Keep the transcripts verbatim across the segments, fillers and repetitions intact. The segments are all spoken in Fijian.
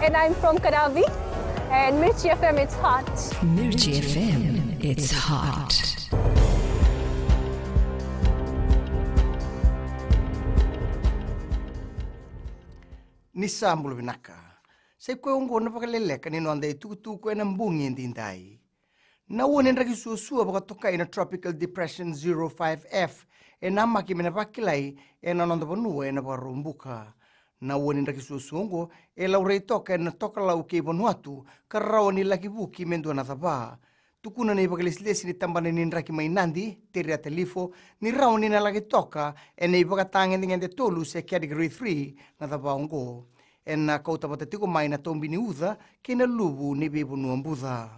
And I'm from Kadavi, and Mirchi F M, it's hot. Mirchi F M, it's hot. Ni sa bula vinaka. Sa i koya oqo na vakaleleka ni noda itukutuku ena bogi edaidai. Na ua ni draki suasua vakatokai na Tropical Depression zero five F e namaki me na vakilai ena noda vanua ena Vakaraubuka. Na ua ni draki suasua oqo e laurai toka ena tokalau kei Vanuatu ka rawa ni laki vuki me dua na cava. Tukuna na ivakalesilesi ni tabana ni draki mai Nadi, Teriata Lifo, ni rawa ni na laki toka ena ivakatagedegede tolu se Category three na cava oqo. Ena kauta vata tiko mai na tobi ni uca kei na luvu ni veivanua buca.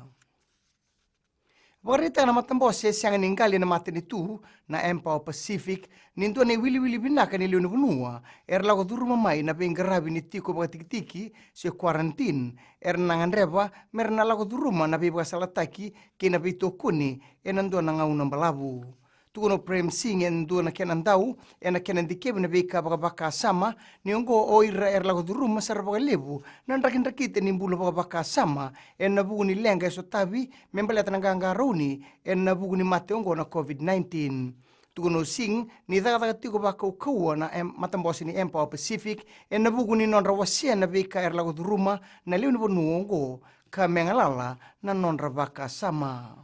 Vakaraitaka na matabose e sega ni qali ena matanitu na Empower Pacific ni dua na iwiliwili vinaka ni lewe ni vanua era lako curuma mai na veiqaravi ni tiko vakatikitiki se quarantine era na gadreva me ra na lako curuma na veivakasalataki kei na veitokoni ena dua na gauna balavu. Tukuna o Prem Singh e dua na kena dau ena kena dikevi na veika vakavakasama ni oqo o ira era lako curuma sara vakalevu na drakidrakita ni bula vakavakasama ena vuku ni leqa e sotavi me baleta na qaqarauni ena vuku ni mate oqo na COVID nineteen. Tukuna o Singh ni cakacaka tiko vakaukauwa na em- matabose ni Empower Pacific ena vuku ni nodra wasea na veika era lako curuma na lewe ni vanua oqo ka me galala na nodra vakasama.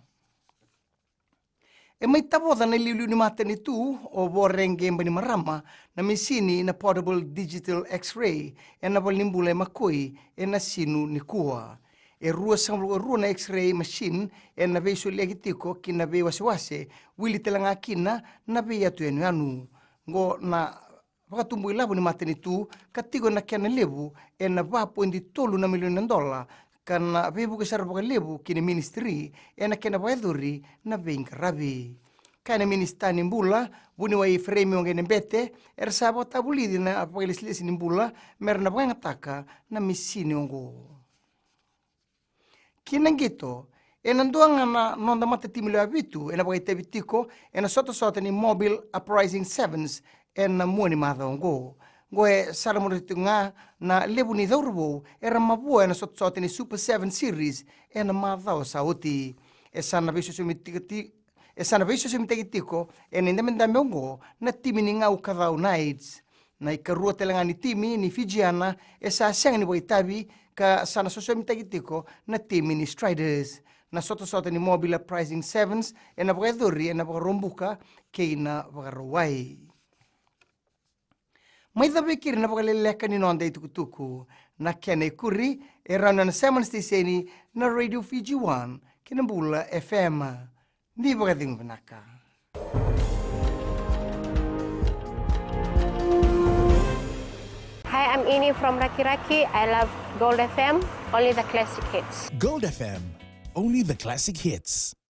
E mai tavoca na iliuliu ni matanitu o Voreqe Bainimarama na misini na portable digital X-ray ena valenibula e Makoi ena Sinu nikua. E ruasagavulu ka rua na X-ray machine ena veisoliaki tiko ki na veiwasewase, wili tale ga kina na veiyatu yanuyanu. Qo na vakatubu ilavo ni matanitu ka tiko na kena levu ena va poidi tolu na milioni na dola, ka na veivuke sara vakalevu ki na ministry ena kena vakayacori na veiqaravi. Kaya na minisita ni bula, vuniwai Ifereimi Waqainabete, era sa vakatavulici na vakailesilesi ni bula me ra na vakayagataka na misini oqo. Ki na qito, ena dua ga na noda matatimi lewe vitu ena vakaitavi tiko ena sotasota ni Mobile Uprising Sevens ena mua ni macawa oqo. Oqo e sala mudrati tiko ga na levu ni cauravou era mavoa ena sotasota ni Super Seven Series ena macawa sa oti. E sa na veisosomitaki ti- e sa na veisosomitaki tiko ena idabedabe oqo na timi ni Gau Kacau Knights. Na ikarua tale ga ni timi ni Fijiana e sa sega ni vakaitavi ka sa na sosomitaki tiko na timi ni Striders. Na sotasota ni Mobile Uprising Sevens ena vakayacori ena Vakaraubuka kei na Vakarauwai. Mai cava e keri na vakaleleka ni noda itukutuku. Na kena ikuri e rawa ni na sema na siteseni na Radio Fiji One kei na Bula F M. Ni vakacegu vinaka. Hi, I'm Ini from Rakiraki. I love Gold F M, only the classic hits. Gold F M, only the classic hits.